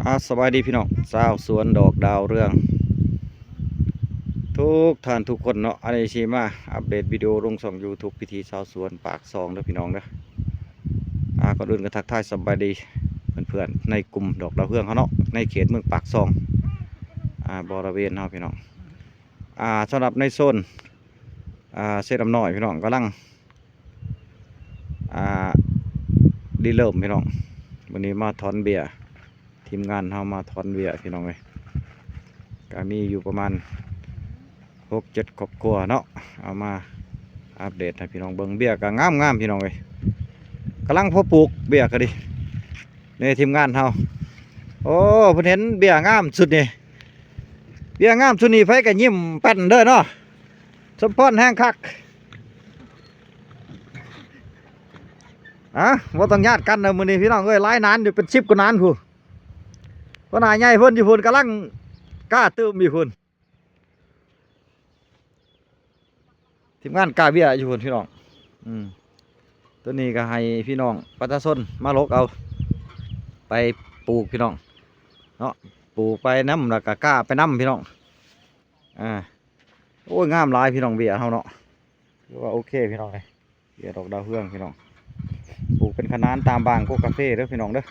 ອາ ສະບາຍດີພີ່ນ້ອງຊາວສວນດອກດາວເຮືອງ ທຸກທ່ານທຸກຄົນເນາະ. ອັນນີ້ຊິມາອັບເດດວິດີໂອລົງຊ່ອງຢູທູບວິຖີຊາວສວນປາກຊ່ອງເດີພີ່ນ້ອງເດີ. ອາ ກ່ອນອື່ນກໍທັກທາຍສະບາຍດີເພື່ອນໆໃນກຸ່ມດອກດາວເຮືອງເຮົາເນາະ ໃນເຂດເມືອງປາກຊ່ອງ ອາ ບໍລິເວນເຮົາພີ່ນ້ອງ. ອາ ສຳລັບໃນໂຊນ ອາ ເຊດຳນ້ອຍພີ່ນ້ອງ ກຳລັງ ອາ ລິເລີ່ມພີ່ນ້ອງ. ມື້ນີ້ມາຖອນເບ້ຍ ທີມງານເຮົາມາຖອນເບ້ຍພີ່ນ້ອງເອີຍ. ກະມີຢູ່ປະມານຫົກເຈັດຄອບຄົວເນາະ ເອົາມາອັບເດດໃຫ້ພີ່ນ້ອງເບິ່ງ. ເບ້ຍກະງາມໆພີ່ນ້ອງເອີຍ ກຳລັງພໍປູກເບ້ຍກະດີ. ນີ້ທີມງານເຮົາ ໂອ້ ເພິ່ນເຫັນເບ້ຍງາມຊຸດນີ້ ເບ້ຍງາມຊຸດນີ້ ໃຜກະຍິ້ມແປ້ນເດີເນາະ. ສົມພອນແຮງຄັກ. ອາ ບໍ່ຕ້ອງຍາດກັນເດີມື້ນີ້ພີ່ນ້ອງເອີຍ ຫຼາຍໜານຢູ່ ເປັນສິບກວ່າໜານພຸ້ນ. ຫົວໜ້າໃຫຍ່ເພິ່ນຢູ່ພຸ້ນ ກຳລັງກ້າຕື່ມຢູ່ພຸ້ນ. ທີມງານກ້າເບ້ຍຢູ່ພຸ້ນພີ່ນ້ອງ. ອືມ ໂຕນີ້ກໍໃຫ້ພີ່ນ້ອງປະຊາຊົນມາຫຼົກເອົາໄປປູກພີ່ນ້ອງເນາະ ປູກໄປນຳ ແລ້ວກໍກ້າໄປນຳພີ່ນ້ອງ. ອາ ໂອ້ຍ ງາມຫຼາຍພີ່ນ້ອງເບ້ຍເຮົາເນາະ ຖືວ່າໂອເຄພີ່ນ້ອງເອີຍ. ເບ້ຍດອກດາວເຮືອງພີ່ນ້ອງ ປູກເປັນຂະໜານຕາມບ້ານກົກກາເຟເດີພີ່ນ້ອງເດີ.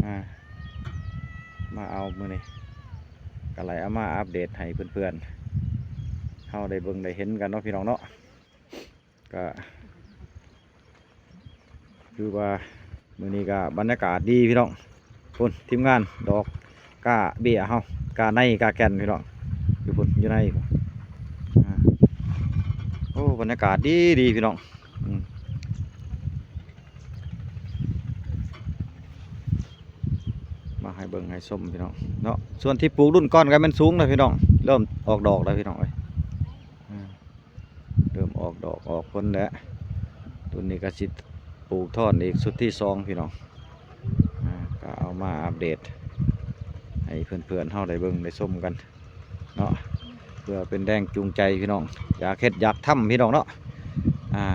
ອາ ມາເອົາມື້ນີ້ ກະໄດ້ເອົາມາອັບເດດໃຫ້ເພື່ອນໆເຮົາໄດ້ເບິ່ງໄດ້ເຫັນກັນເນາະພີ່ນ້ອງເນາະ. ກະຄືວ່າມື້ນີ້ກະບັນຍາກາດດີພີ່ນ້ອງ. ພຸ້ນ ທີມງານດອກກ້າເບ້ຍເຮົາ ກ້າໃນກ້າແກ່ນພີ່ນ້ອງ ຢູ່ພຸ້ນ ຢູ່ໃນພຸ້ນ. ອາ ໂອ້ ບັນຍາກາດດີໆພີ່ນ້ອງ. ອືມ ມາໃຫ້ເບິ່ງໃຫ້ຊົມພີ່ນ້ອງເນາະ. ສ່ວນທີ່ປູກລຸ້ນກ່ອນກໍແມ່ນສູງແລ້ວພີ່ນ້ອງ ເລີ່ມອອກດອກແລ້ວພີ່ນ້ອງເອີຍ. ອາ ເລີ່ມອອກດອກອອກຜົນແລ້ວ. ລຸ້ນນີ້ກໍຊິປູກທ້ອນອີກຊຸດທີສອງພີ່ນ້ອງ. ອາ ກໍເອົາມາອັບເດດໃຫ້ເພື່ອນໆເຮົາໄດ້ເບິ່ງໄດ້ຊົມກັນເນາະ ເພື່ອເປັນແຮງຈູງໃຈພີ່ນ້ອງ ຢາກເຮັດຢາກທຳພີ່ນ້ອງເນາະ. ອາ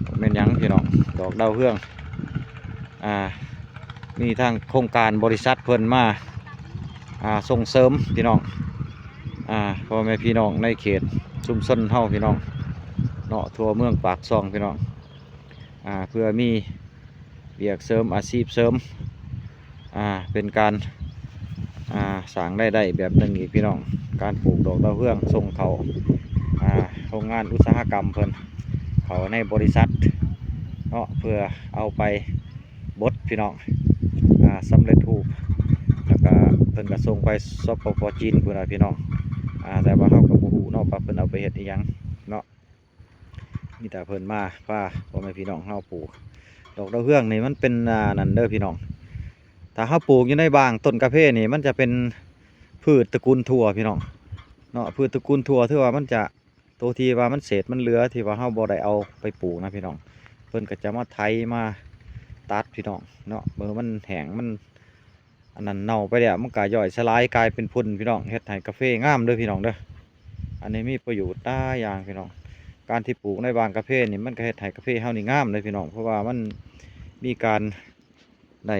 ບໍ່ແມ່ນຫຍັງພີ່ນ້ອງ ດອກດາວເຮືອງ ອາ ມີທາງໂຄງການບໍລິສັດເພິ່ນມາ ອາ ສົ່ງເສີມພີ່ນ້ອງ ອາ ພໍ່ແມ່ພີ່ນ້ອງໃນເຂດຊຸມຊົນເຮົາພີ່ນ້ອງເນາະ ທົ່ວເມືອງປາກຊ່ອງພີ່ນ້ອງ. ອາ ເພື່ອມີວຽກເສີມ ອາຊີບເສີມ ອາ ເປັນການ ອາ ສ້າງລາຍໄດ້ແບບໜຶ່ງອີກພີ່ນ້ອງ ການປູກດອກດາວເຮືອງສົ່ງເຂົ້າ ອາ ໂຮງງານອຸດສາຫະກຳເພິ່ນ ເຂົ້າໃນບໍລິສັດເນາະ ເພື່ອເອົາໄປບົດພີ່ນ້ອງ ອາ ສຳເລັດຮູບ ແລ້ວກະເພິ່ນກະສົ່ງໄປ ສປປ ຈີນພຸ້ນລະພີ່ນ້ອງ. ອາ ແຕ່ວ່າເຮົາກະບໍ່ຮູ້ເນາະວ່າເພິ່ນເອົາໄປເຮັດອີ່ຫຍັງເນາະ ມີແຕ່ເພິ່ນມາພາພໍ່ແມ່ພີ່ນ້ອງເຮົາປູກ. ດອກດາວເຮືອງນີ້ມັນເປັນ ອາ ນັ້ນເດີພີ່ນ້ອງ ຖ້າເຮົາປູກຢູ່ໃນບາງຕົ້ນກາເຟນີ້ ມັນຈະເປັນພືດຕະກູນຖົ່ວພີ່ນ້ອງເນາະ ພືດຕະກູນຖົ່ວ ຖືວ່າມັນຈະ ໂຕທີ່ວ່າມັນເສດມັນເຫຼືອ ທີ່ວ່າເຮົາບໍ່ໄດ້ເອົາໄປປູກນະພີ່ນ້ອງ ເພິ່ນກໍຈະມາໄຖມາຕັດພີ່ນ້ອງເນາະ. ເມື່ອມັນແຫ້ງມັນ ອັນນັ້ນເນົ່າໄປແລ້ວ ມັນກະຍ່ອຍສະຫຼາຍກາຍເປັນຝຸ່ນພີ່ນ້ອງ ເຮັດໃຫ້ກາເຟງາມເດີພີ່ນ້ອງເດີ. ອັນນີ້ມີປະໂຫຍດຫຼາຍຢ່າງພີ່ນ້ອງ ການທີ່ປູກໃນບາງກາເຟນີ້ ມັນກະເຮັດໃຫ້ກາເຟເຮົານີ້ງາມເດີພີ່ນ້ອງ ເພາະວ່າມັນມີການໄດ້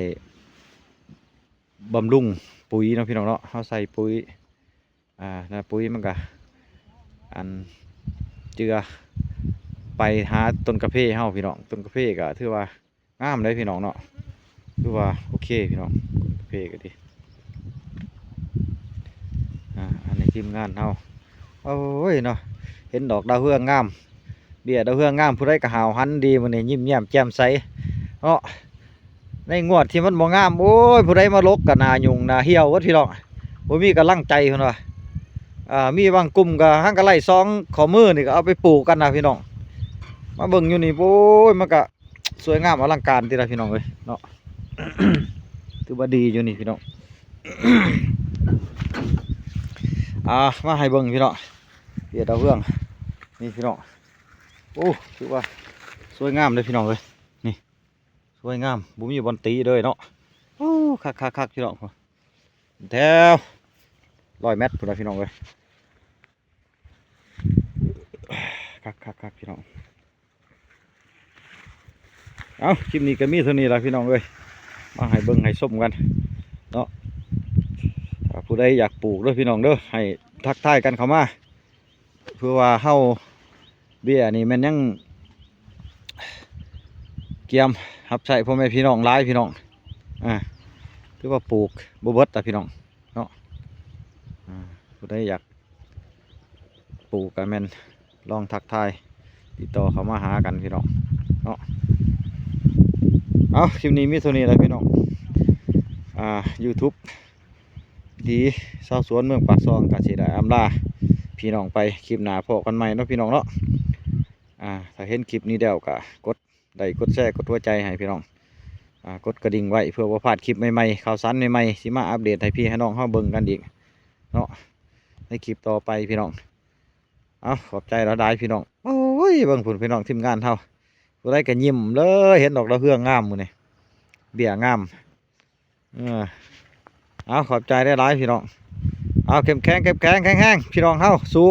ບຳລຸງປຸ໋ຍເນາະພີ່ນ້ອງເນາະ ເຮົາໃສ່ປຸ໋ຍ ອາ ແລ້ວປຸ໋ຍມັນກະ ອັນ ເຈືອໄປຫາຕົ້ນກາເຟເຮົາພີ່ນ້ອງ ຕົ້ນກາເຟກະຖືວ່າ ງາມເດ້ພີ່ນ້ອງເນາະ ຄືວ່າໂອເຄພີ່ນ້ອງ ເພກໍດີ. ອາ ອັນນີ້ທີມງານເຮົາ ໂອ້ຍເນາະ ເຫັນດອກດາວເຮືອງງາມ ເບ້ຍດາວເຮືອງງາມ ຜູ້ໃດກໍຫ້າວຫັນດີ ມື້ນີ້ຍິ້ມແຍ້ມແຈ່ມໃສເນາະ. ໃນງວດທີ່ມັນບໍ່ງາມ ໂອ້ຍ ຜູ້ໃດມາຫຼົກກໍໜ້າຫຍຸ້ງໜ້າຫ່ຽວເບິດພີ່ນ້ອງ ບໍ່ມີກຳລັງໃຈເພິ່ນວ່າ. ອາ ມີບາງກຸ່ມກໍຫາກໍໄລ່ສອງຂໍ້ມືນີ້ ກໍເອົາໄປປູກກັນນະພີ່ນ້ອງ ມາເບິ່ງຢູ່ນີ້ ໂອ້ຍ ມັນກໍ ສວຍງາມອະລັງການຕິລະພີ່ນ້ອງເອີຍເນາະ ຖືວ່າດີຢູ່ນີ້ພີ່ນ້ອງ. ອາ ມາໃຫ້ເບິ່ງພີ່ນ້ອງ ເບ້ຍດາວເຮືອງນີ້ພີ່ນ້ອງ ໂອ້ ຖືວ່າສວຍງາມເດ້ພີ່ນ້ອງເອີຍ ນີ້ ສວຍງາມ ບໍ່ມີບ່ອນຕິເລີຍເນາະ. ໂອ້ ຄັກໆໆ ພີ່ນ້ອງ ແຖວຮ້ອຍແມັດພຸ້ນລະພີ່ນ້ອງເອີຍ ຄັກໆໆ ພີ່ນ້ອງ. ເອົ້າ ຄລິບນີ້ກໍມີເທົ່ານີ້ລະພີ່ນ້ອງເອີຍ ມາໃຫ້ເບິ່ງໃຫ້ຊົມກັນເນາະ. ຖ້າຜູ້ໃດຢາກປູກເດີພີ່ນ້ອງເດີ ໃຫ້ທັກທາຍກັນເຂົ້າມາ ເພື່ອວ່າເຮົາ ເບ້ຍນີ້ແມ່ນຍັງກຽມຮັບໃຊ້ພໍ່ແມ່ພີ່ນ້ອງຫຼາຍພີ່ນ້ອງ. ອ່າ ຖືວ່າປູກບໍ່ເບິດລະພີ່ນ້ອງເນາະ. ອ່າ ຜູ້ໃດຢາກປູກກໍແມ່ນລອງທັກທາຍ ຕິດຕໍ່ເຂົ້າມາຫາກັນພີ່ນ້ອງເນາະ. ເອົາ ຄລິບນີ້ມີເທົ່ານີ້ລະພີ່ນ້ອງ. ອ່າ YouTube ວິຖີຊາວສວນເມືອງປາກຊ່ອງ ກໍຊິໄດ້ອຳລາພີ່ນ້ອງໄປ. ຄລິບໜ້າພໍ້ກັນໃໝ່ເນາະພີ່ນ້ອງເນາະ. ອ່າ ຖ້າເຫັນຄລິບນີ້ແລ້ວກໍກົດໄລຄ໌ ກົດແຊ ກົດຫົວໃຈໃຫ້ພີ່ນ້ອງ. ອ່າ ກົດກະດິ່ງໄວ້ເພື່ອບໍ່ພາດຄລິບໃໝ່ໆ ຂ່າວສານໃໝ່ໆ ຊິມາອັບເດດໃຫ້ພີ່ໃຫ້ນ້ອງເຮົາເບິ່ງກັນອີກເນາະ ໃນຄລິບຕໍ່ໄປພີ່ນ້ອງ. ເອົາ ຂອບໃຈຫຼາຍໆພີ່ນ້ອງ. ໂອ້ຍ ເບິ່ງພຸ້ນພີ່ນ້ອງ ທີມງານເຮົາ ຜູ້ໃດກໍຍິ້ມເລີຍ ເຫັນດອກດາວເຮືອງງາມມື້ນີ້ ເບ້ຍງາມ. ເອີ ເອົາ ຂອບໃຈຫຼາຍໆພີ່ນ້ອງ. ເອົາ ເຂັ້ມແຂງ ເຂັ້ມແຂງ ແຂງແຮງ ພີ່ນ້ອງເຮົາ ສູ້.